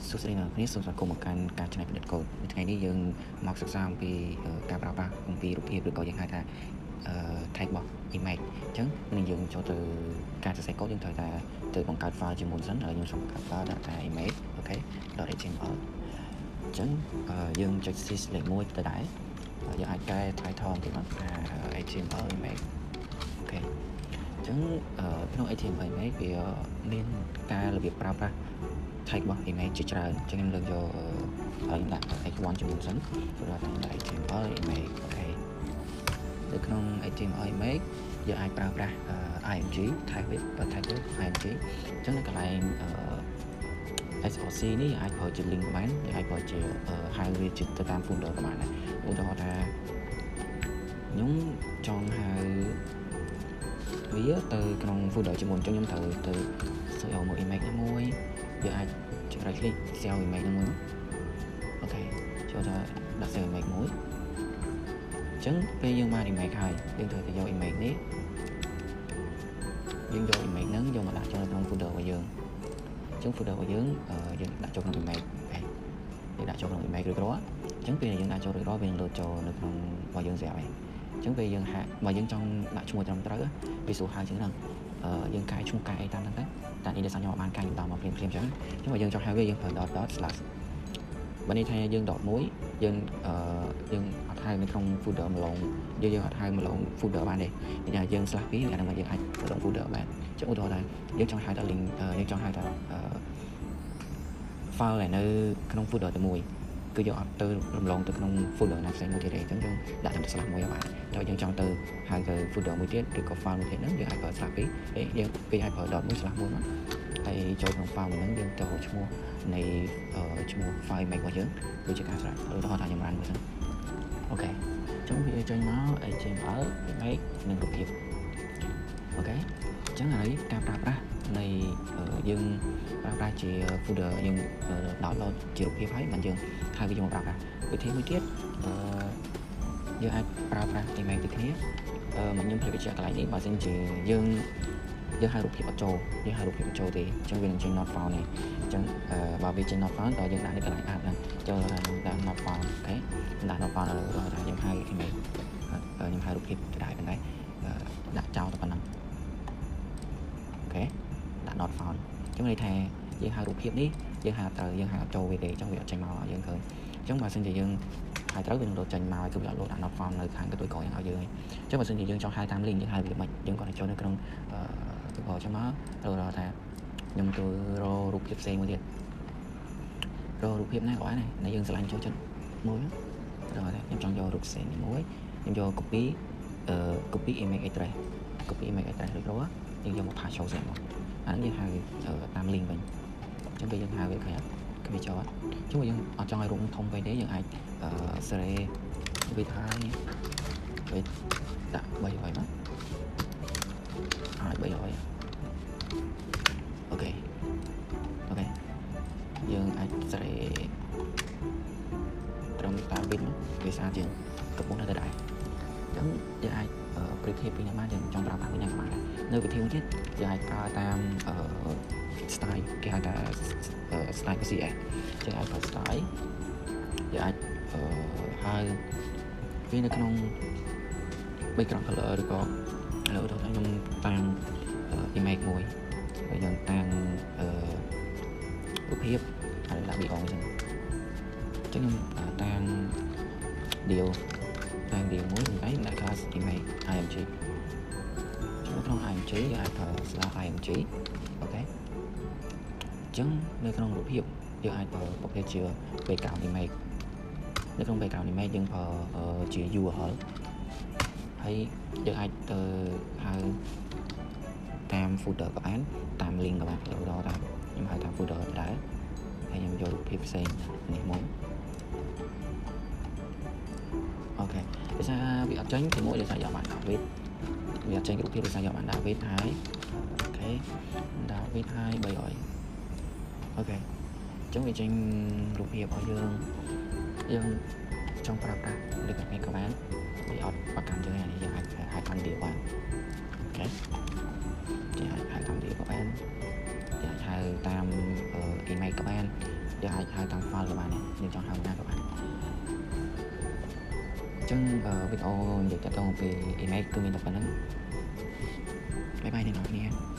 សួស្តីអ្នកទាំងអស់គ្នាសូមស្វាគមន៍មកកាន់ការច្នៃប្រឌិតកូដនៅថ្ងៃនេះយើងមកសិក្សាអំពីការប្រើប្រាស់អំពីរូបភាពឬក៏យើងហៅថាtag របស់ image អញ្ចឹងនឹងយើងចូលទៅការសរសេរកូដយើងត្រូវតែទៅបង្កើត file ជាមុនសិនហើយខ្ញុំសូមបង្កើត file ដាក់ថា image OK .html អញ្ចឹងយើងចុច shift លេខ1ទៅដែរយើងអាចកែ title បន្តិចមកថា HTML image OK អញ្ចឹងក្នុង HTML image វាមានការរបៀបប្រើប្រាស់ tag របស់ image ជាច្រើនអញ្ចឹងខ្ញុំលើកយកហើយខ្ញុំដាក់ h1 ជាមុនសិនព្រោះថាខ្ញុំដាក់ HTML image OK នៅក្នុង HTML image យើងអាចប្រើប្រាស់ img tag វា tag វា img អញ្ចឹងនៅកន្លែង SRC នេះអាចប្រើជា link ក៏បានយើងអាចប្រើជាហៅវាជាទៅតាម folder ក៏បានដែរឧទាហរណ៍ថាខ្ញុំចង់ហៅវាទៅក្នុង folder ជាមុនអញ្ចឹងខ្ញុំត្រូវទៅ search ឲ្យមក image ណាមួយយើងអាចចុច right click save image ហ្នឹងមួយ OK ចូលទៅដាក់ save image មួយអញ្ចឹងពេលយើងបាន image ហើយយើងត្រូវតែយក image នេះយើងយក image ហ្នឹងយកមកដាក់ចូលនៅក្នុង folder របស់យើងអញ្ចឹង folder របស់យើងយើងដាក់ចូលក្នុង image OK យើងដាក់ចូលក្នុង image រួចរាល់អញ្ចឹងពេលយើងដាក់ចូលរួចរាល់វានឹងលោតចូលនៅក្នុងរបស់យើងស្រាប់ហើយអញ្ចឹងពេលយើងហាក់បើយើងចង់ដាក់ឈ្មោះត្រឹមត្រូវវាស្រួលហៅជាងហ្នឹងយើងកែឈ្មោះកែអីតាមហ្នឹងទៅតែនេះដោយសារខ្ញុំអត់បានកែខ្ញុំដល់មកភ្លាមភ្លាមអញ្ចឹងអញ្ចឹងបើយើងចង់ហៅវាយើងប្រើ dot dot slash បើនេះថាយើង dot មួយយើងអឺយើងអត់ហៅនៅក្នុង folder ម្លងយើងអត់ហៅម្លង folder បានទេមានថាយើង slash ពីរអាហ្នឹងយើងអាចម្លង folder បានអញ្ចឹងឧទាហរណ៍ថាយើងចង់ហៅថា link យើងចង់ហៅថាអឺ file ដែលនៅក្នុង folder តែមួយគឺយើងអត់ទៅរំលងទៅក្នុង folder ណាផ្សេងមួយទៀតទេអញ្ចឹងយើងដាក់តែ slash មួយឲ្យបានតែយើងចង់ទៅហៅទៅ folder មួយទៀតឬក៏ file មួយទៀតហ្នឹងយើងអាចប្រើ slash ពីរយើងពេលអាចប្រើ dot មួយ slash មួយមក ហើយចូលក្នុង file មួយហ្នឹងយើងទៅរកឈ្មោះនៃឈ្មោះ file image របស់យើងគឺជាការស្រេចឧទាហរណ៍ថាខ្ញុំ run មើលសិន OK អញ្ចឹងវាចេញមក HTML image និងរូបភាព OK អញ្ចឹងឥឡូវការប្រើប្រាស់នៃយើងប្រើប្រាស់ជា folder យើង download ជារូបភាពហើយបានយើងហៅវាយកមកប្រើប្រាស់វិធីមួយទៀតអឺយើងអាចប្រើប្រាស់ image ដូចគ្នាអឺមកខ្ញុំភ្លេចបញ្ជាក់កន្លែងនេះបើសិនជាយើងយើងហៅរូបភាពអត់ចូលយើងហៅរូបភាពអត់ចូលទេអញ្ចឹងវានឹងចេញ not found នេះអញ្ចឹងបើវាចេញ not found តើយើងដាក់នៅកន្លែង add ហ្នឹងចូលថាខ្ញុំដាក់ not found OK ដាក់ not found ឥឡូវថាខ្ញុំហៅ image ខ្ញុំហៅរូបភាពទៅដែរប៉ុន្តែដាក់ចោលតែប៉ុណ្ណឹង OK ដាក់ not found អញ្ចឹងន័យថាយើងហៅរូបភាពនេះយើងហៅត្រូវយើងហៅអត់ចូលវាទេអញ្ចឹងវាអត់ចេញមកឲ្យយើងឃើញអញ្ចឹងបើសិនជាយើងហៅត្រូវវានឹងលោតចេញមកគឺវាអត់លោតដាក់ not found នៅខាងកន្ទុយក្រោយឲ្យយើងឯងអញ្ចឹងបើសិនជាយើងចង់ហៅតាម link យើងហៅវាមិនយើងគាត់ទៅចូលនៅក្នុងអឺ Google អញ្ចឹងមកទៅរកថាខ្ញុំទៅរករូបភាពផ្សេងមួយទៀតរករូបភាពណាក៏បានដែរដែលយើងស្រឡាញ់ចូលចិត្តមួយរកថាខ្ញុំចង់យករូបផ្សេងនេះមួយខ្ញុំយក copy អឺ copy image address copy image address រួចរាល់យើងយកមក paste ចូលស្រាប់មកអាហ្នឹងយើងហៅតាម link វិញអញ្ចឹងពេលយើងហៅវាឃើញអត់គឺវាចូលអត់អញ្ចឹងបើយើងអត់ចង់ឲ្យរូបធំពេកទេយើងអាចអឺសេរីវាថានេះវាដាក់300មកអាច300 OK OK យើងអាចសេរីត្រឹមតាមវិញមកវាស្អាតជាងកំពុងនៅតែដែរអញ្ចឹងយើងអាចប្រៀបធៀបពីនេះបានយើងចង់ប្រើប្រាស់ពីណាក៏បានដែរនៅវិធីមួយទៀតយើងអាចប្រើតាមអឺ style គេហៅថា style CSS យើងអាចប្រើ style យើងអាចអឺហៅវានៅក្នុង background color ឬក៏ឥឡូវទៅខ្ញុំតាំង image មួយ ហើយយើងតាំងអឺរូបភាពហើយដាក់ BO អញ្ចឹងអញ្ចឹងខ្ញុំតាំង div តាំង div មួយតែដាក់ class image img នៅក្នុង img យើងអាចប្រើ slash img OK អញ្ចឹងនៅក្នុងរូបភាពយើងអាចប្រើប្រភេទជា background image នៅក្នុង background image យើងប្រើជា URL ហើយយើងអាចទៅហៅតាម folder ក៏បានតាម link ក៏បានឧទាហរណ៍ថាខ្ញុំហៅតាម folder ដែរហើយខ្ញុំយករូបភាពផ្សេងនេះមក OK ដោយសារវាអត់ចេញទីមួយដោយសារយកបានដាក់ width វាអត់ចេញរូបភាពដោយសារយកបានដាក់ width ហើយ OK ដាក់ width ហើយ300 OK អញ្ចឹងវាចេញរូបភាពឲ្យយើងយើងចង់ប្រើប្រាស់ឬក៏មិនក៏បានវាអត់ប្រកាន់ចឹងនេះយើងអាចហៅតាម div បាន OK គេអាចហៅតាម div ក៏បានគេអាចហៅតាម image ក៏បាន យើងអាចហៅតាម file ក៏បានដែរយើងចង់ហៅណាក៏បានអញ្ចឹងវីដេអូនិយាយទាក់ទងអំពី image គឺមានតែប៉ុណ្ណឹង។ Bye bye អ្នកទាំងអស់គ្នា។